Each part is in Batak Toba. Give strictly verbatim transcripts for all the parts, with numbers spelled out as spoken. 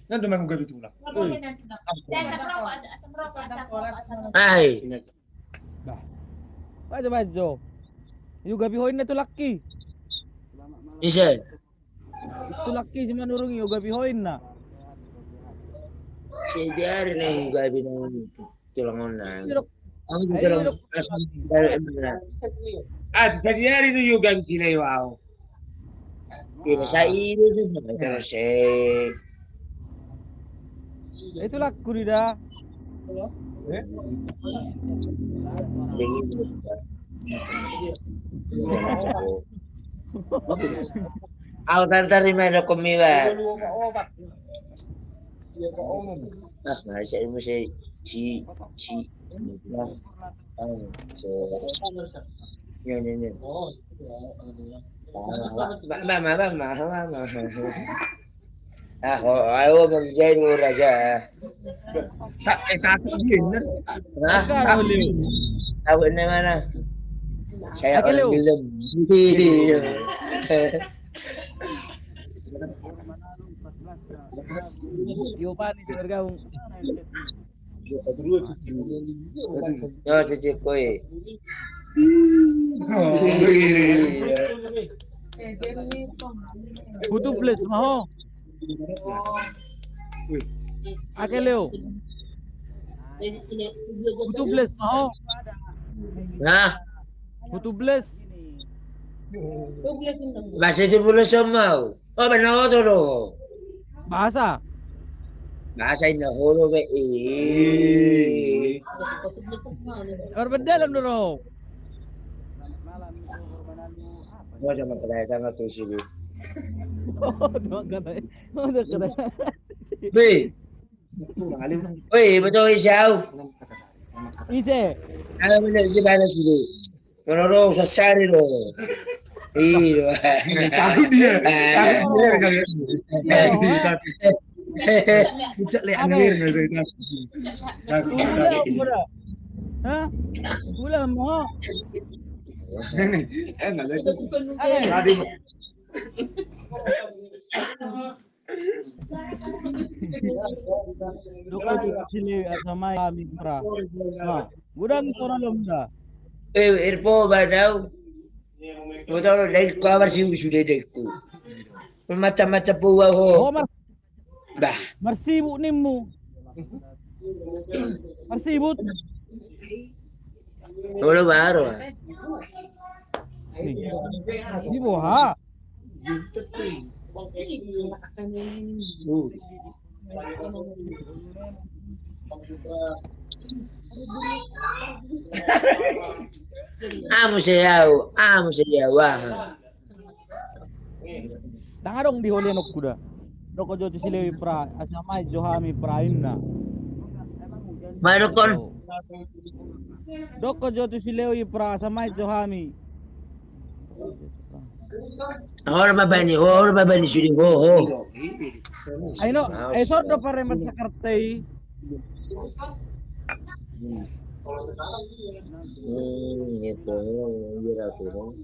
Nang do mangugabi tulang. Ai. Bah. Bajo, bajo. Iugabi ho inna tulangki. Ise? Tulangki si Manurung iugabi ho inna. Sejari na iugabi na itu. Tulang on na. Aku tulang. Ah, sejari na iugabi sila iwa au. Tidak saya itu tu. Terus eh. Itu lagu di dah. Au tantar di mana komi ba. Ah, masa ibu si si si. Nah, ah, so. Ini ini. Mama, mama, mama. Ah, oh, ayo menjadi raja. Tak, eh, takut dia, bener. Hah? Tahu ini mana? Saya orang bilang. Iya. Yo, Pak, ini bergabung. Yo, cecep koe. Butuh plus, maho. Ake Leo. Butuh plus, maho. Nah. Butuh plus. Masih di plus, maho. Oh, benar tu do. Bahasa. Bahasa inna holo be. Ih. Berbeda dalam dulu. Oh, sama kedai sama tu sini. Oh, sama kedai. Oh, sama kedai. Be. Woi, betul siau. Ise. Kalau benar di mana sini? Kalau do sasari do. Iyo. Tahu dia. Tahu dia. Tahu dia. Puncak le angin. Tahu dia. Hah? Udah mau. Ini, ini, ini. Tadi. Doko jo tu Silewi asa mai hami pra. Nah, godang sora lom da. Eh, irpo badau. Botol dai ko abar si usu dai dai ko. Macam-macam po wa ho. Oh, mar- Bah. Marsibuk nimmu. Marsibuk. Olo baru. Nih. Ini boha. Amu siau, amu siau, aha. Ndang adong di holianonku da. Doko jo tu Silewi pra, asa mai jo hami pra inna. Mai dokon. Doko jo tu Silewi pra, asa mai jo hami. Ora babani, ora babani suding ho ho. Aino, eh, sor do pareman Jakarta i. Hmm, itu, iya, tuh.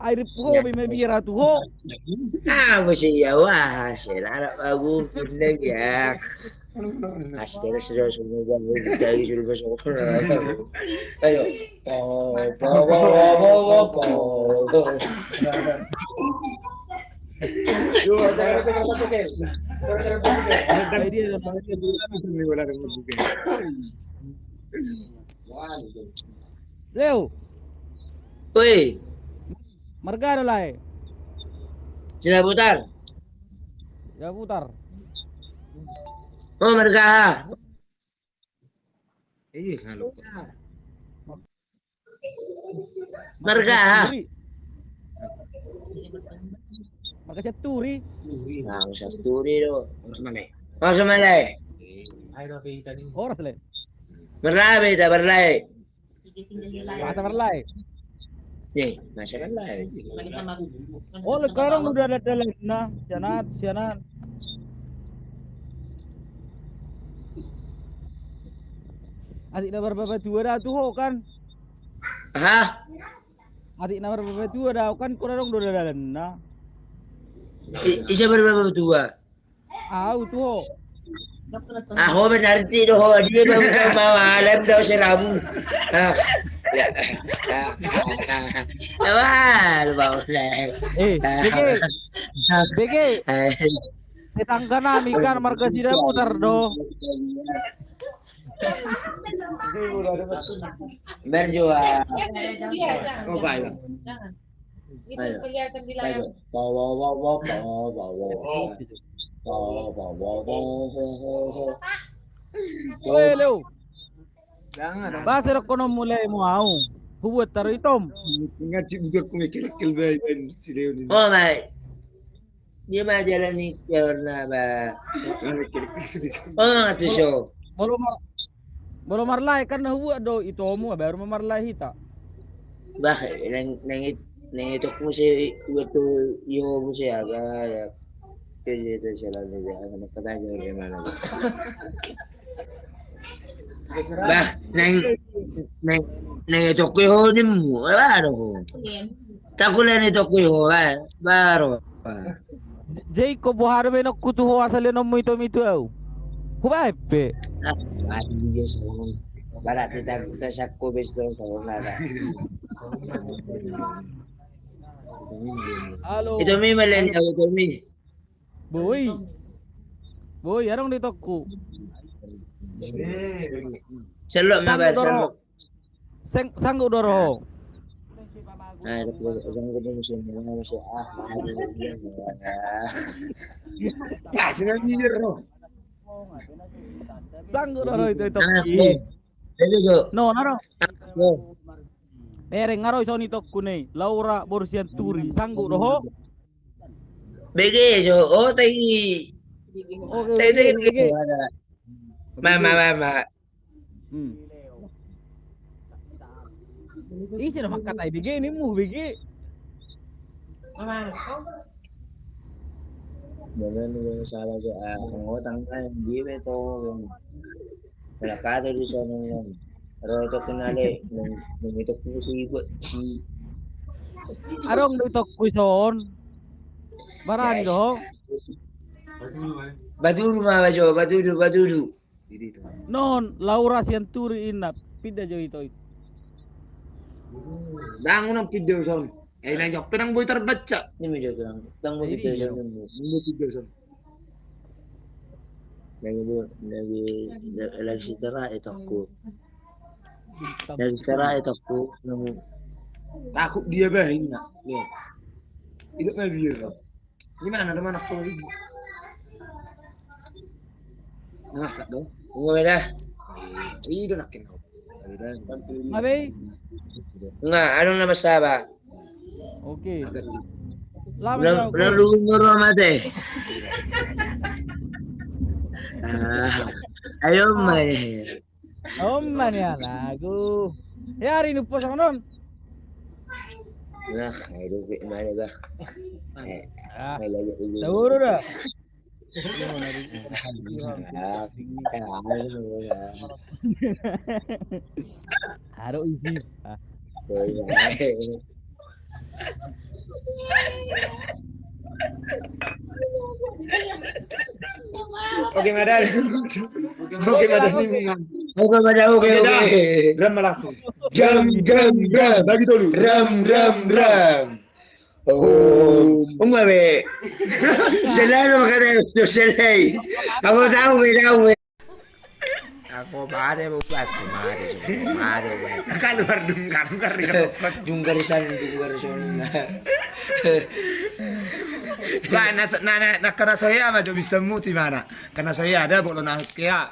Air po be me bira tu ho. Ah, masih ya wah, selamat bagus lagi ya. Astaga, sudah semua gua lagi sudah masuk. Ayo. Leo. Woi. Marga do lae. Sila putar. Sila putar. Oh, marga. Ih, halo. Marga. Marga Sianturi. Nah, Sianturi do. Horas ma lae. Horas ma lae. Horas lae. Marlae, marlae. Masa marlae. Nih, masa marlae. Oh, sekarang udah ada dalanna, sianan, sianan. Atik na marbabatua da tu ho kan? Hah? Atik na marbabatua da ho kan, kurang dong do dalanna. Ise baru baru tua. Au tu ho. Ah, ho benar ti do ho, dia baru sama malam dah serabu. Ah. Wah, lu bau lah. Eh, B G. B G. Tetangga nami kan marga Sidamutar do. Berjuang. Oh, baik. Itu kelihatan di layar. Woi, Leo. Base dohononmu, Leo, mu au. Hubuat taruh itom. Ngaji budak ku mikir-mikir baik, baik, si Leo ini. Oh, baik. Dia mah jalan ni, jalan na ba. Oh, ngerti so. Molo mar-, molo marlae kan na hubuat do itomu, baru ma marlae hita. Bah, nang, nang it-, nang itokku muse hubuat tu itomu muse aga, ya. Kerja itu jalan aja, anak petani bagaimana? Bah, nang, nang, nang itokku ho nimmu, baru ho. Takulah nang itokku ho, ba-, baru. Jadi, ingkon boha do baenonku tu ho asa leononmu itom i tu au? Hubaen pe. Ah, mati dia sama. Barat kita, kita sakko bes dong sama nada. Halo. Itomi ma lain, itomi. Boi. Boi, adong do itokku. Selok ma ba, selok. Sanggup do roho. Sanggup do roho itu, itu. No, no, no. Bereng aro ison itokku ni, Laura boru Sianturi, sanggup do ho. B G jo, oh, tai. Oke, tai, tai, B G. Mama, mama. Hmm. Ise do mangkatai B G nimmu, B G. Mama. Jangan lu salah ke, ah, anggota yang dia betul. Kalau kata di sana, ro itokku na lae, nang, nang itokku si buat si. Adong do itokku ison. Barani do ho. Batudu ma ba jo, batudu, batudu. Non, Laura Sianturi inna, pinda jo ito. Ndang unang pinda ison. Eh, nang jawab pe ndang boi terbaca. Ini mi jo, ndang, ndang boi pinda ison. Ini pinda ison. Lagi, lagi, lagi sejarah itokku. Lagi sejarah itokku. Takut dia bah ini, nak. Nih. Itu kan biar. Di mana teman aku ini? Nah, sak dong. Mulai dah. Ini udah nakin. Abe. Nah, anu nama siapa? Oke. Lalu ngoro mate. Ah, ayo mai. Om mania lagu. Ya, hari ini puasa non. Nah, ayo dulu mana bah. Tahu dah. Haro isi. Oke, madal. Oke, madal. Oke, madal. Oke, oke. Ram langsung. Jam, jam, ram. Bagi dulu. Ram, ram, ram. Oh, enggak be. Selalu makan, selalu. Aku tahu be, tahu be. Aku mare, aku mare, mare. Keluar dungkar, dungkar, dungkar. Dungkar di sana, dungkar di sana. Bah, na, na, na, na, karena saya mah jo bisa muti mana. Karena saya ada bolon ahut kea.